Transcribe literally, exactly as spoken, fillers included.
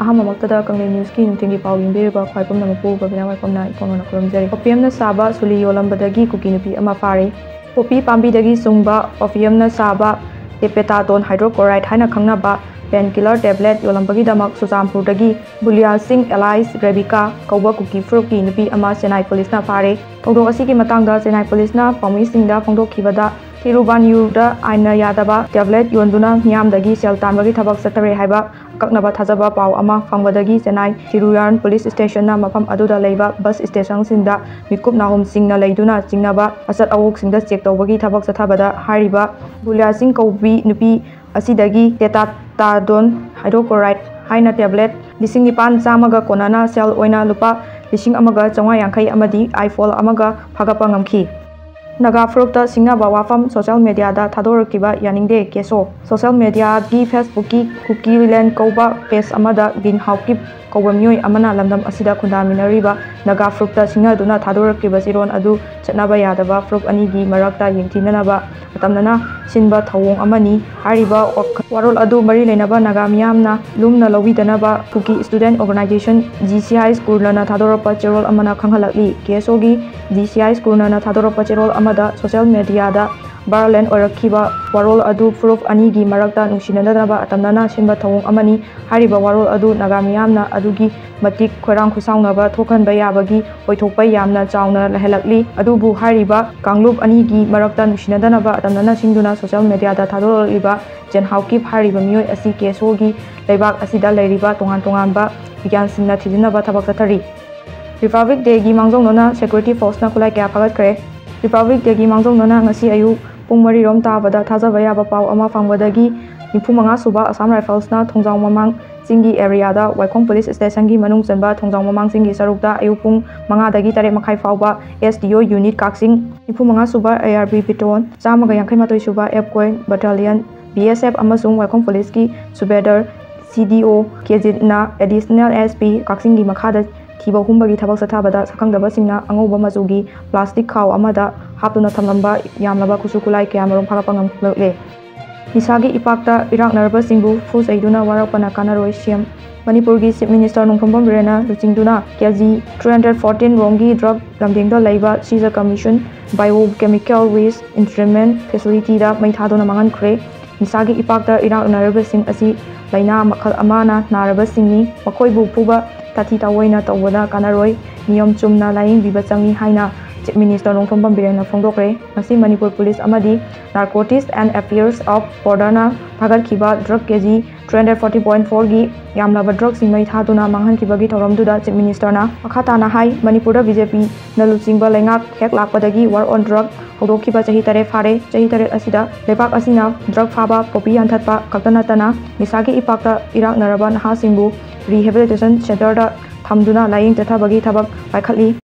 ꯑꯍꯥꯟꯕꯃꯛꯇꯗ ꯀꯪꯂꯩ ꯅ꯭ꯌꯨꯁꯀꯤ ꯅꯨꯡꯊꯤꯜꯒꯤ ꯄꯥꯎ ꯌꯦꯡꯕꯤꯔꯤꯕ ꯈ꯭ꯋꯥꯏ ꯄꯨꯝꯅꯃꯛꯄꯨ ꯕꯕꯤꯅꯥ ꯋꯥꯏꯈꯣꯝꯅ ꯏꯀꯣꯟ ꯃꯅ ꯈꯨꯔꯨꯝꯖꯔꯤ꯫ ꯑꯣꯄꯤꯌꯝꯅ ꯁꯥꯕ ꯁꯨꯂꯤ ꯌꯣꯜꯂꯝꯕꯗꯒꯤ ꯀꯨꯀꯤ ꯅꯨꯄꯤ ꯑꯃ ꯐꯥꯔꯦ꯫ ꯄꯣꯄꯤ ꯄꯥꯝꯕꯤꯗꯒꯤ ꯆꯨꯡꯕ ꯑꯣꯄꯤꯌꯝꯅ ꯁꯥꯕ ꯇꯦꯄꯦꯇꯥꯗꯣꯟ ꯍꯥꯏꯗ꯭ꯔꯣꯀꯣꯔꯥꯏꯠ ꯍꯥꯏꯅ ꯈꯪꯅꯕ ꯄꯦꯟ ꯀꯤꯂꯔ ꯇꯦꯕ꯭ꯂꯦꯠ ꯌꯣꯜꯂꯝꯕꯒꯤꯗꯃꯛ ꯆꯨꯔꯆꯥꯟꯄꯨꯔꯗꯒꯤ ꯕꯨꯂꯤꯌꯥ ꯁꯤꯡ ꯑꯦꯂꯥꯏꯁ ꯔꯦꯕꯤꯀꯥ ꯀꯧꯕ ꯀꯨꯀꯤ ꯐꯨꯔꯨꯞꯀꯤ ꯅꯨꯄꯤ ꯑꯃ ꯆꯦꯟꯅꯥꯏ ꯄꯨꯂꯤꯁꯅ ꯐꯥꯔꯦ꯫ ꯊꯧꯗꯣꯛ ꯑꯁꯤꯒꯤ ꯃꯇꯥꯡꯗ ꯆꯦꯟꯅꯥꯏ ꯄꯨꯂꯤꯁꯅ ꯄꯥꯎꯃꯤꯁꯤꯡꯗ ꯐꯣꯡꯗꯣꯛꯈꯤꯕꯗ, ꯊꯤꯔꯨꯕꯥꯟꯌꯨꯔꯗ ꯑꯥꯏꯟꯅ ꯌꯥꯗꯕ ꯇꯦꯕ꯭ꯂꯦꯠ ꯌꯣꯟꯗꯨꯅ ꯃꯤꯌꯥꯝꯗꯒꯤ ꯁꯦꯜ ꯇꯥꯟꯕꯒꯤ ꯊꯕꯛ ꯆꯠꯊꯔꯦ ꯍꯥꯏꯕ ꯑꯀꯛꯅꯕ ꯊꯥꯖꯕ ꯄꯥꯎ ꯑꯃ ꯐꯪꯕꯗꯒꯤ ꯆꯦꯟꯅꯥꯏ ꯊꯤꯔꯨꯌꯥꯟ ꯄꯨꯂꯤꯁ ꯁ꯭ꯇꯦꯁꯟꯅ ꯃꯐꯝ ꯑꯗꯨꯗ ꯂꯩꯕ ꯕꯁ ꯁ꯭ꯇꯦꯁꯟꯁꯤꯡꯗ ꯃꯤꯀꯨꯞ ꯅꯥꯍꯨꯝꯁꯤꯡꯅ ꯂꯩꯗꯨꯅ ꯆꯤꯡꯅꯕ ꯑꯆꯠ ꯑꯋꯣꯛꯁꯤꯡꯗ ꯆꯦꯛ ꯇꯧꯕꯒꯤ ꯊꯕꯛ ꯆꯠꯊꯕꯗ, ꯍꯥꯏꯔꯤꯕ ꯕꯨꯂꯤꯌꯥ ꯁꯤꯡ ꯀꯧꯕꯤ ꯅꯨꯄꯤ ꯑꯁꯤꯗꯒꯤ ꯇꯦꯇꯥꯇꯥꯗꯣꯟ ꯍꯥꯏꯗ꯭ꯔꯣꯀꯣꯔꯥꯏꯠ ꯍꯥꯏꯅ ꯇꯦꯕ꯭ꯂꯦꯠ ꯂꯤꯁꯤꯡ ꯅꯤꯄꯥꯟ ꯆꯥꯝꯃꯒ ꯀꯣꯟꯅꯅ ꯁꯦꯜ ꯑꯣꯏꯅ ꯂꯨꯄꯥ ꯂꯤꯁꯤꯡ ꯑꯃꯒ ꯆꯥꯝꯃꯉꯥ ꯌꯥꯡꯈꯩ ꯑꯃꯗꯤ ꯑꯥꯏꯐꯣꯟ ꯑꯃꯒ ꯐꯥꯒꯠꯄ ꯉꯝꯈꯤ꯫ ꯅꯥꯒꯥ ꯐꯨꯔꯨꯞꯇ ꯁꯤꯡꯅꯕ ꯋꯥꯐꯝ ꯁꯣꯁꯤꯌꯦꯜ ꯃꯦꯗꯤꯌꯥꯗ ꯊꯥꯗꯣꯔꯛꯈꯤꯕ ꯌꯥꯅꯤꯡꯗꯦ ꯀꯦꯁꯣ꯫ ꯁꯣꯁꯤꯌꯦꯜ ꯃꯦꯗꯤꯌꯥꯒꯤ ꯐꯦꯁꯕꯨꯛꯀꯤ ꯀꯨꯀꯤ ꯂꯦꯟ ꯀꯧꯕ ꯄꯦꯖ ꯑꯃꯗ ꯒꯤꯟ ꯍꯥꯎꯀꯤꯞ ꯀꯧꯕ ꯃꯤꯑꯣꯏ ꯑꯃꯅ ꯂꯝꯗꯝ ꯑꯁꯤꯗ ꯈꯨꯟꯗꯥꯃꯤꯟꯅꯔꯤꯕ ꯅꯥꯒꯥ ꯐꯨꯔꯨꯞꯇ ꯁꯤꯡꯅꯗꯨꯅ ꯊꯥꯗꯣꯔꯛꯈꯤꯕ ꯆꯤꯔꯣꯜ ꯑꯗꯨ ꯆꯠꯅꯕ ꯌꯥꯗꯕ ꯐꯨꯔꯨꯞ ꯑꯅꯤꯒꯤ ꯃꯔꯛꯇ ꯌꯦꯡꯊꯤꯅꯅꯕ ꯑꯇꯝꯅꯅ ꯁꯤꯟꯕ ꯊꯧꯑꯣꯡ ꯑꯃꯅꯤ꯫ ꯍꯥꯏꯔꯤꯕ ꯋꯥꯈ-, ꯋꯥꯔꯣꯜ ꯑꯗꯨ ꯃꯔꯤ ꯂꯩꯅꯕ ꯅꯥꯒꯥ ꯃꯤꯌꯥꯝꯅ ꯂꯨꯝꯅ ꯂꯧꯕꯤꯗꯅꯕ Kuki student organisation, G C I ꯁ꯭ꯀꯨꯜꯅ ꯊꯥꯗꯣꯔꯛꯄ ꯆꯦꯔꯣꯜ ꯑꯃꯅ ꯈꯪꯍꯜꯂꯛꯂꯤ꯫ ꯀꯦ ꯑꯦꯁ ꯑꯣꯒꯤ ꯖꯤ ꯁꯤ ꯑꯥꯏ ꯁ꯭ꯀꯨꯜꯅ ꯊꯥꯗꯣꯔꯛꯄ ꯆꯦꯔꯣꯜ ꯑꯃꯗ ꯁꯣꯁꯤꯌꯦꯜ ꯃꯦꯗꯤꯌꯥꯗ ꯚꯥꯏꯔꯦꯜ ꯑꯣꯏꯔꯛꯈꯤꯕ ꯋꯥꯔꯣꯜ ꯑꯗꯨ ꯐꯨꯔꯨꯞ ꯑꯅꯤꯒꯤ ꯃꯔꯛꯇ ꯅꯨꯡꯁꯤꯅꯗꯅꯕ ꯑꯇꯝꯅꯅ ꯁꯤꯟꯕ ꯊꯧꯑꯣꯡ ꯑꯃꯅꯤ꯫ ꯍꯥꯏꯔꯤꯕ ꯋꯥꯔꯣꯜ ꯑꯗꯨ ꯅꯥꯒꯥ ꯃꯤꯌꯥꯝꯅ ꯑꯗꯨꯒꯤ ꯃꯇꯤꯛ ꯈꯣꯏꯔꯥꯡ ꯈꯣꯏꯁꯥꯎꯅꯕ ꯊꯣꯛꯍꯟꯕ ꯌꯥꯕꯒꯤ ꯑꯣꯏꯊꯣꯛꯄ ꯌꯥꯝꯅ ꯆꯥꯎꯅ ꯂꯩꯍꯜꯂꯛꯂꯤ꯫ ꯑꯗꯨꯕꯨ ꯍꯥꯏꯔꯤꯕ ꯀꯥꯡꯂꯨꯞ ꯑꯅꯤꯒꯤ ꯃꯔꯛꯇ ꯅꯨꯡꯁꯤꯅꯗꯅꯕ ꯑꯇꯝꯅꯅ ꯁꯤꯡꯗꯨꯅ ꯁꯣꯁꯤꯌꯦꯜ ꯃꯦꯗꯤꯌꯥꯗ ꯊꯥꯗꯣꯔꯛꯂꯤꯕ ꯖꯦꯟ ꯍꯥꯎꯀꯤꯞ ꯍꯥꯏꯔꯤꯕ ꯃꯤꯑꯣꯏ ꯑꯁꯤ ꯀꯦ ꯑꯦꯁ ꯑꯣꯒꯤ ꯂꯩꯕꯥꯛ ꯑꯁꯤꯗ ꯂꯩꯔꯤꯕ ꯇꯣꯉꯥꯟ ꯇꯣꯉꯥꯟꯕ ꯕꯤꯒ꯭ꯌꯥꯟꯁꯤꯡꯅ ꯊꯤꯖꯤꯟꯅꯕ ꯊꯕꯛ ꯆꯠꯊꯔꯤ꯫ ꯔꯤꯄꯕ꯭ꯂꯤꯛ ꯗꯦꯒꯤ ꯃꯥꯡꯖꯧꯅꯅ ꯁꯦꯀ꯭ꯌꯨꯔꯤꯇꯤ ꯐꯣꯔꯁꯅ ꯈꯨꯠꯂꯥꯏ ꯀꯌꯥ ꯐꯥꯒꯠꯈ꯭ꯔꯦ꯫ ꯔꯤꯄꯕ꯭ꯂꯤꯛ ꯗꯦꯒꯤ ꯃꯥꯡꯖꯧꯅꯅ ꯉꯁꯤ ꯑꯌꯨꯛ ꯄꯨꯡ ꯃꯔꯤꯔꯣꯝ ꯇꯥꯕꯗ ꯊꯥꯖꯕ ꯌꯥꯕ ꯄꯥꯎ ꯑꯃ ꯐꯪꯕꯗꯒꯤ ꯅꯤꯐꯨ ꯃꯉꯥ ꯁꯨꯕ ꯑꯁꯥꯝ ꯔꯥꯏꯐꯜꯁꯅ ꯊꯣꯡꯖꯥꯎ ꯃꯃꯥꯡ ꯆꯤꯡꯒꯤ ꯑꯦꯔꯤꯌꯥꯗ ꯋꯥꯏꯈꯣꯡ ꯄꯨꯂꯤꯁ ꯁ꯭ꯇꯦꯁꯟꯒꯤ ꯃꯅꯨꯡ ꯆꯟꯕ ꯊꯣꯡꯖꯥꯎ ꯃꯃꯥꯡ ꯆꯤꯡꯒꯤ ꯁꯔꯨꯛꯇ ꯑꯌꯨꯛ ꯄꯨꯡ ꯃꯉꯥꯗꯒꯤ ꯇꯔꯦꯠ ꯃꯈꯥꯏ ꯐꯥꯎꯕ ꯑꯦꯁ ꯗꯤ ꯑꯣ ꯌꯨꯅꯤꯠ ꯀꯛꯆꯤꯡ, ꯅꯤꯐꯨ ꯃꯉꯥ ꯁꯨꯕ ꯑꯦ ꯑꯥꯔ ꯕꯤ ꯕꯦꯇꯥꯂꯤꯌꯟ, ꯆꯥꯝꯃꯒ ꯌꯥꯡꯈꯩ ꯃꯥꯊꯣꯏ ꯁꯨꯕ ꯑꯦꯞ ꯀꯣꯏ ꯕꯦꯇꯥꯂꯤꯌꯟ, ꯕꯤ ꯑꯦꯁ ꯑꯦꯐ ꯑꯃꯁꯨꯡ ꯋꯥꯏꯈꯣꯡ ꯄꯨꯂꯤꯁꯀꯤ ꯁꯨꯕꯦꯗꯥꯔ ꯁꯤ ꯗꯤ ꯑꯣ ꯀꯦꯖꯤꯠꯅ ꯑꯦꯗꯤꯁꯅꯦꯜ ꯑꯦꯁ ꯄꯤ ꯀꯛꯆꯤꯡꯒꯤ ꯃꯈꯥꯗ ꯊꯤꯕ ꯍꯨꯝꯕꯒꯤ ꯊꯕꯛ ꯆꯠꯊꯕꯗ ꯁꯛꯈꯪꯗꯕꯁꯤꯡꯅ ꯑꯉꯧꯕ ꯃꯆꯨꯒꯤ ꯄ꯭ꯂꯥꯁꯇꯤꯛ ꯈꯥꯎ ꯑꯃꯗ ꯍꯥꯞꯇꯨꯅ ꯊꯝꯂꯝꯕ ꯌꯥꯝꯂꯕ ꯈꯨꯠꯁꯨ ꯈꯨꯠꯂꯥꯏ ꯀꯌꯥꯃꯔꯨꯝ ꯐꯥꯒꯠꯄ ꯉꯝꯂꯛꯂꯦ꯫ ꯅꯤꯁꯥꯒꯤ ꯏꯄꯥꯛꯇ ꯏꯔꯥꯛꯅꯔꯕꯁꯤꯡꯕꯨ ꯐꯨ ꯆꯩꯗꯨꯅ ꯋꯥꯔꯛꯄꯅ ꯀꯥꯟꯅꯔꯣꯏ꯫ ꯁꯤ ꯑꯦꯝ ꯃꯅꯤꯄꯨꯔꯒꯤ ꯆꯤꯐ ꯃꯤꯅꯤꯁꯇꯔ ꯅꯣꯡꯊꯣꯝꯕꯝ ꯕꯤꯔꯦꯟꯅ ꯂꯨꯆꯤꯡꯗꯨꯅ K G three hundred fourteen ꯔꯣꯝꯒꯤ ꯗ꯭ꯔꯒ ꯂꯝꯗꯦꯡꯗ ꯂꯩꯕ ꯁꯤꯖ commission bio chemical waste treatment ꯐꯦꯁꯤꯂꯤꯇꯤꯗ ꯃꯩ ꯊꯥꯗꯨꯅ ꯃꯥꯡꯍꯟꯈ꯭ꯔꯦ꯫ ꯅꯤꯁꯥꯒꯤ ꯏꯄꯥꯛꯇ ꯏꯔꯥꯛꯅꯔꯕꯁꯤꯡ ꯑꯁꯤ ꯂꯥꯏꯅꯥ ꯃꯈꯜ ꯑꯃꯅ ꯅꯥꯔꯕꯁꯤꯡꯅꯤ꯫ ꯃꯈꯣꯏꯕꯨ ꯐꯨꯕ ꯇꯥꯊꯤ ꯇꯥꯑꯣꯏꯅ ꯇꯧꯕꯗ ꯀꯥꯟꯅꯔꯣꯏ꯫ ꯅꯤꯌꯝ ꯆꯨꯝꯅ ꯂꯥꯏꯌꯦꯡꯕꯤꯕ ꯆꯪꯏ ꯍꯥꯏꯅ ꯆꯤꯐ ꯃꯤꯅꯤꯁꯇꯔ ꯅꯣꯡꯊꯣꯝꯕꯝ ꯕꯤꯔꯦꯟꯅ ꯐꯣꯡꯗꯣꯛꯈ꯭ꯔꯦ꯫ ꯉꯁꯤ ꯃꯅꯤꯄꯨꯔ ꯄꯨꯂꯤꯁ ꯑꯃꯗꯤ ꯅꯥꯔꯀꯣꯇꯤꯛꯁ ꯑꯦꯟ ꯑꯦꯐꯤꯌꯔꯁ ꯑꯣꯐ ꯕꯣꯔꯗꯔꯅ ꯊꯥꯒꯠꯈꯤꯕ drug K G three hundred forty point ꯐꯣꯔꯒꯤ ꯌꯥꯝꯂꯕ ꯗ꯭ꯔꯒꯁꯤꯡ ꯃꯩ ꯊꯥꯗꯨꯅ ꯃꯥꯡꯍꯟꯈꯤꯕꯒꯤ ꯊꯧꯔꯝꯗꯨꯗ ꯆꯤꯐ ꯃꯤꯅꯤꯁꯇꯔꯅ ꯃꯈꯥ ꯇꯥꯅ ꯍꯥꯏ, ꯃꯅꯤꯄꯨꯔꯗ ꯕꯤ ꯖꯦ ꯄꯤꯅ ꯂꯨꯆꯤꯡꯕ ꯂꯩꯉꯥꯛ ꯍꯦꯛ ꯂꯥꯛꯄꯗꯒꯤ ꯋꯥꯔ ꯑꯣꯟ ꯗ꯭ꯔꯒ ꯍꯧꯗꯣꯛꯈꯤꯕ ꯆꯍꯤ ꯇꯔꯦꯠ ꯐꯥꯔꯦ꯫ ꯆꯍꯤ ꯇꯔꯦꯠ ꯑꯁꯤꯗ ꯂꯩꯕꯥꯛ ꯑꯁꯤꯅ ꯗ꯭ꯔꯒ ꯐꯥꯕ, ꯄꯣꯄꯤ ꯌꯥꯟꯊꯠꯄ ꯈꯛꯇ ꯅꯠꯇꯅ ꯅꯤꯁꯥꯒꯤ ꯏꯄꯥꯛꯇ ꯏꯔꯥꯛꯅꯔꯕ ꯅꯍꯥꯁꯤꯡꯕꯨ ꯔꯤꯍꯦꯕꯤꯂꯤꯇꯦꯁꯟ ꯁꯦꯟꯇꯔꯗ ꯊꯝꯗꯨꯅ ꯂꯥꯏꯌꯦꯡ ꯆꯠꯊꯕꯒꯤ ꯊꯕꯛ ꯄꯥꯏꯈꯠꯂꯤ꯫